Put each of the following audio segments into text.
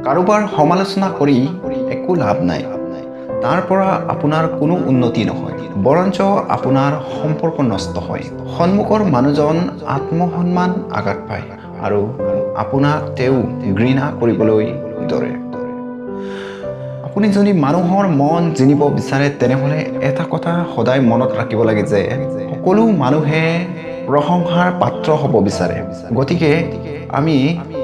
কাৰোবাৰ সমালোচনা কৰি একো লাভ নাই। তাৰ পৰা আপোনাৰ কোনো উন্নতি নহয়, বৰঞ্চ আপোনাৰ সম্পৰ্ক নষ্ট হয়। সন্মুখৰ মানুহজন আত্মসন্মান আঘাত পায় আৰু আপোনাক তেওঁ ঘৃণা কৰিবলৈ ধৰে। আপুনি যদি মানুহৰ মন জিনিব বিচাৰে, তেনেহ'লে এটা কথা সদায় মনত ৰাখিব লাগে যে সকলো মানুহে প্ৰশংসাৰ পাত্ৰ হ'ব বিচাৰে। গতিকে আমি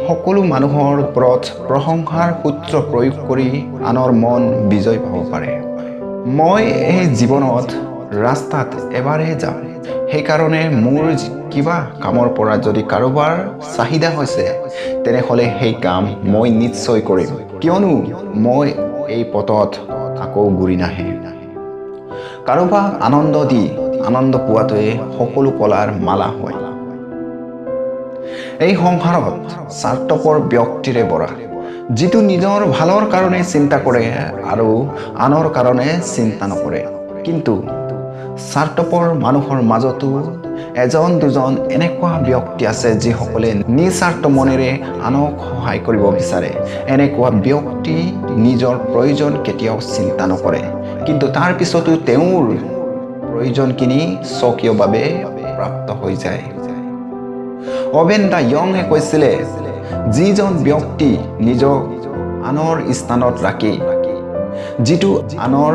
সকলো মানুহৰ ওপৰত প্ৰশংসাৰ সূত্ৰ প্ৰয়োগ কৰি আনৰ মন বিজয় পাব পাৰে। মই এই জীৱনত ৰাস্তাত এবাৰেই যাম, সেইকাৰণে মোৰ কিবা কামৰ পৰা যদি কাৰোবাৰ চাহিদা হৈছে, তেনেহ'লে সেই কাম মই নিশ্চয় কৰিম, কিয়নো মই এই পথত আকৌ ঘূৰি নাহে। কাৰোবাক আনন্দ দি আনন্দ পোৱাটোৱে সকলো কলাৰ মালা হয়। এই সংসাৰত স্বাৰ্থপৰ ব্যক্তিৰে ভৰা, যিটো নিজৰ ভালৰ কাৰণে চিন্তা কৰে আৰু আনৰ কাৰণে চিন্তা নকৰে। কিন্তু স্বাৰ্থপৰ মানুহৰ মাজতো এজন দুজন এনেকুৱা ব্যক্তি আছে, যিসকলে নিস্বাৰ্থ মনেৰে আনক সহায় কৰিব বিচাৰে। এনেকুৱা ব্যক্তি নিজৰ প্ৰয়োজন কেতিয়াও চিন্তা নকৰে, কিন্তু তাৰ পিছতো তেওঁৰ প্ৰয়োজনখিনি স্বকীয়ভাৱে প্ৰাপ্ত হৈ যায়। অভেন দা য়ঙে কৈছিলে, যিজন ব্যক্তি নিজক আনৰ স্থানত ৰাখি যিটো আনৰ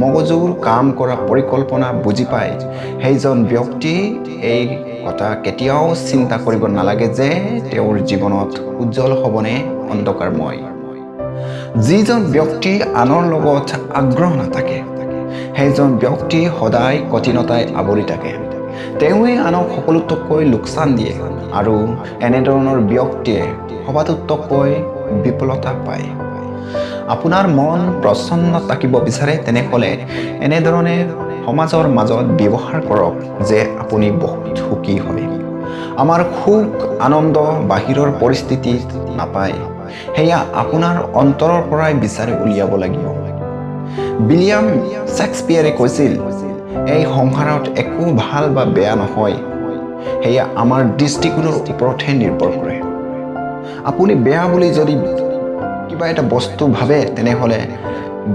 মগজুৰ কাম কৰা পৰিকল্পনা বুজি পায়, সেইজন ব্যক্তি এই কথা কেতিয়াও চিন্তা কৰিব নালাগে যে তেওঁৰ জীৱনত উজ্জ্বল হ'বনে অন্ধকাৰময়। যিজন ব্যক্তি আনৰ লগত আগ্ৰহ নাথাকে, সেইজন ব্যক্তি সদায় কঠিনতাই আৱৰি থাকে। তেওঁৱে আনক সকলোতকৈ লোকচান দিয়ে আৰু এনেধৰণৰ ব্যক্তিয়ে সবাতোতকৈ বিফলতা পায়। আপোনাৰ মন প্ৰসন্ন থাকিব বিচাৰে, তেনেহ'লে এনেধৰণে সমাজৰ মাজত ব্যৱহাৰ কৰক যে আপুনি বহুত সুখী হয়। আমাৰ সুখ আনন্দ বাহিৰৰ পৰিস্থিতিত নাপায়, সেয়া আপোনাৰ অন্তৰৰ পৰাই বিচাৰি উলিয়াব লাগিব। উইলিয়াম শ্বেক্সপিয়াৰে কৈছিল, এই সংসাৰত একো ভাল বা বেয়া নহয়, সেয়া আমাৰ দৃষ্টিকোণৰ ওপৰতহে নিৰ্ভৰ কৰে। আপুনি বেয়া বুলি যদি কিবা এটা বস্তু ভাবে, তেনেহ'লে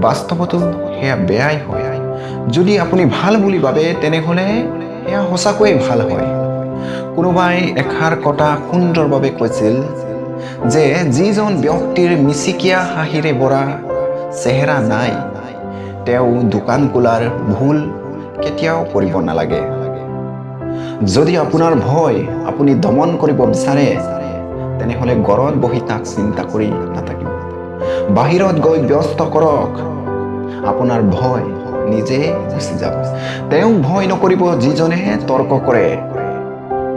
বাস্তৱতো সেয়া বেয়াই হয়। যদি আপুনি ভাল বুলি ভাবে, তেনেহ'লে সেয়া সঁচাকৈয়ে ভাল হয়। কোনোবাই এষাৰ কথা সুন্দৰভাৱে কৈছিল যে যিজন ব্যক্তিৰ মিচিকীয়া হাঁহিৰে ভৰা চেহেৰা নাই, তেওঁ দোকান খোলাৰ ভুল কেতিয়াও কৰিব নালাগে। যদি আপোনাৰ ভয় আপুনি দমন কৰিব বিচাৰে, তেনেহ'লে ঘৰত বহি তাক চিন্তা কৰি নাথাকিব। বাহিৰত গৈ ব্যস্ত কৰক, আপোনাৰ ভয় নিজে গুচি যাব। তেওঁক ভয় নকৰিব যিজনে তৰ্ক কৰে,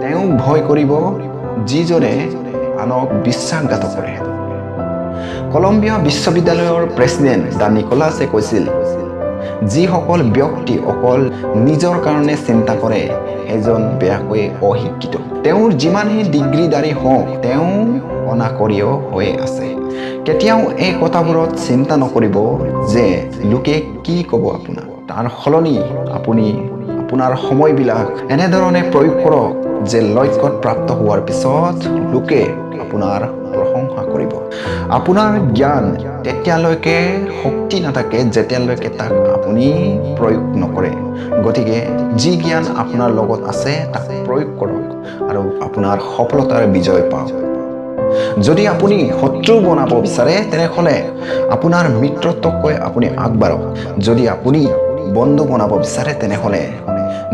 তেওঁক ভয় কৰিব যিজনে আনক বিশ্বাসঘাত কৰে। কলম্বিয়া বিশ্ববিদ্যালয়ৰ প্ৰেচিডেণ্ট the নিকোলাছে কৈছিল, যিসকল ব্যক্তি অকল নিজৰ কাৰণে চিন্তা কৰে, সেইজন বেয়াকৈ অশিক্ষিত। তেওঁৰ যিমানেই ডিগ্ৰীধাৰী হওক, তেওঁ অনাখৰীয় হৈ আছে। কেতিয়াও এই কথাবোৰত চিন্তা নকৰিব যে লোকে কি ক'ব আপোনাক। তাৰ সলনি আপুনি আপোনাৰ সময়বিলাক এনেধৰণে প্ৰয়োগ কৰক যে লক্ষ্যত প্ৰাপ্ত হোৱাৰ পিছত লোকে আপোনাৰ প্ৰশংসা কৰিব। আপোনাৰ জ্ঞান তেতিয়ালৈকে শক্তি নাথাকে, যেতিয়ালৈকে তাক আপুনি প্ৰয়োগ নকৰে। গতিকে যি জ্ঞান আপোনাৰ লগত আছে, তাক প্ৰয়োগ কৰক আৰু আপোনাৰ সফলতাৰ বিজয় পাওক। যদি আপুনি শত্ৰু বনাব বিচাৰে, তেনেহ'লে আপোনাৰ মিত্ৰত্বতকৈ আপুনি আগবাঢ়ক। যদি আপুনি বন্ধু বনাব বিচাৰে, তেনেহ'লে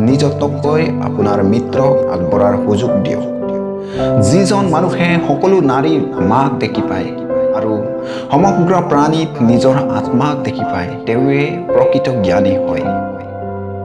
নিজতকৈ আপোনাৰ মিত্ৰক আগবঢ়াৰ সুযোগ দিয়ক। যিজন মানুহে সকলো নাৰীৰ মাক দেখি পায় আৰু সমগ্ৰ প্ৰাণীত নিজৰ আত্মাক দেখি পায়, তেওঁৱে প্ৰকৃত জ্ঞানী হয়।